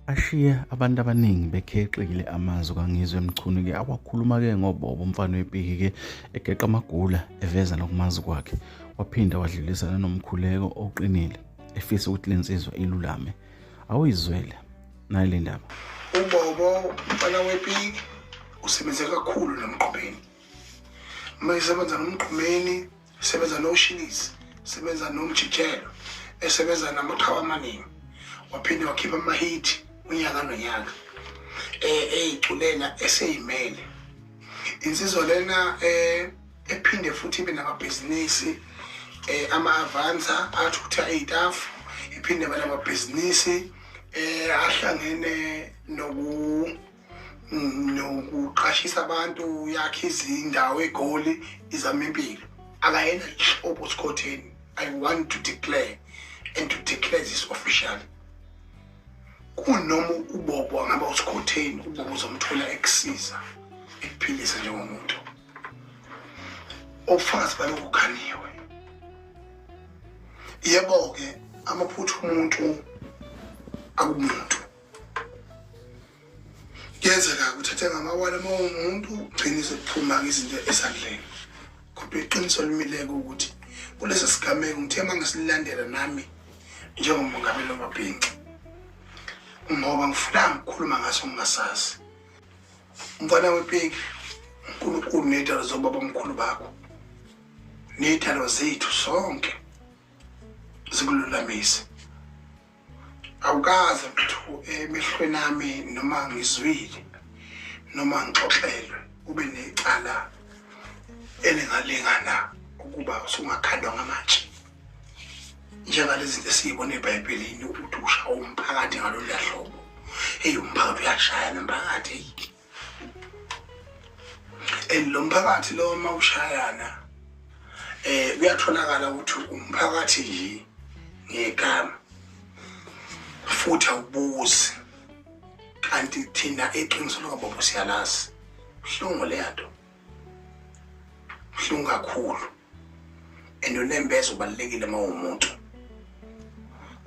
Ashiye abantu abaningi bekhexekile amazwi kaNgizwe Mchunu-ke awakhuluma-ke ngoBobo umfana wepiki-ke egeqa amagula eveza nokumazi kwakhe waphinda wadlulisa nanomkhuleko oqinile efisa ukuthi le nsizwa ilulame awuyizwele nayi le ndaba. UBobo umfana wepiki usebenze kakhulu noMgqumeni. Uma esebenza noMgqumeni sebenza noshilisi sebenza nomjijelo esebenza namaqhawe amaningi waphinde wakhipha amahithi unyaka nonyaka eh eyiculela eseyimele insizwa lena eh ephinde futhi ibe namabhizinisi eh ama-avanza athutha ey'tafu iphinde ibe namabhizinisi eh ahlangene noku nokuqashisa abantu yakhe izindawo eGoli izama impilo akayena nhlobo sikhotheni. I want to declare and to declare this officially, kunoma uBobo angaba usikhotheni, uBobo uzomthola ekusiza ekuphilisa njengomuntu. Ubufakazi balokhu kukhaniwe. Yebo-ke, amaphutha umuntu akumuntu kuyenzeka kuthathe ngamawala uma umuntu ugcine sekuphuma-ke izinto esandleni, kodwa iqiniso limileke ukuthi kulesi sigameko ngithe uma ngisilandela nami njengomongameli wamabhinci, ngoba ngifuna ngikhuluma ngaso ngingasazi umfana wepiki, uNkulunkulu ney'dalo zobabamkhulu bakho ney'dalo zethu sonke zikululamise. Awukaze mfethu emehlweni ami noma ngizwile noma ngixoxelwe ube necala elingalingana ukuba usungakhandwa ngamatshe njengalezi zinto esiyibona eBhayibhelini ukuthi ushaya umphakathi ngalolu hlobo. Eyi, umphakathi uyashaya nomphakathi, eyi. And lo mphakathi lo uma ushayana kuyatholakala ukuthi umphakathi nje ngegama futhi awubuzi, kanti thina iqiniso likaBobo siyalazi. Buhlungu leya nto, buhlungu kakhulu, and unembeza ubalulekile uma uwumuntu.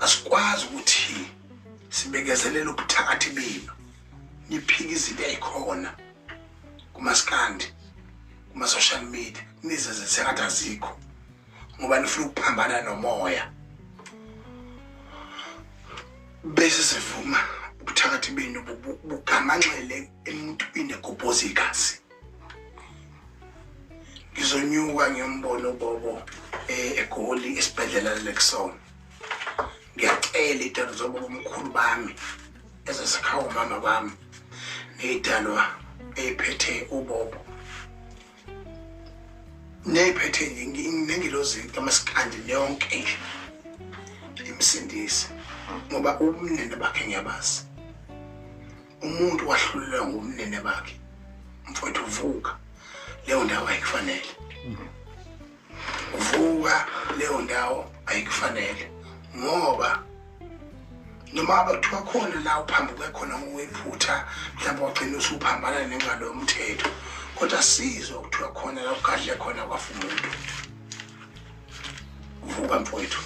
Asikwazi ukuthi sibekezelele ubuthakathi benu, niphike izinto ey'khona kumaskandi, kuma-social media, nizenze sengathi azikho ngoba nifuna ukuphambana nomoya, bese sivuma ubuthakathi benu bugamanxele emuntwini egobhoza igazi. Ngizonyuka ngiyombona uBobo eGoli esibhedlela lekusona. Ngiyacela idalo zobaba omkhulu bami ezasikhawa umama bami ney'dalwa ey'phethe uBobo ney'phethe nengilozi kamasikandi yonke nje imsindise, ngoba ubumnene bakhe ngiyabazi. Umuntu wahlulelwa ngobumnene bakhe. Mfowethu, vuka, leyo ndawo ayikufanele. Vuka, leyo ndawo ayikufanele, ngoba noma abakuthiwa khona la uphambuke khona ngokwephutha, mhlawumbe wagcina usuphambana nengalo yomthetho, kodwa sizwa kuthiwa khona la ugadle khona kwafa umuntu. Vuka mfowethu.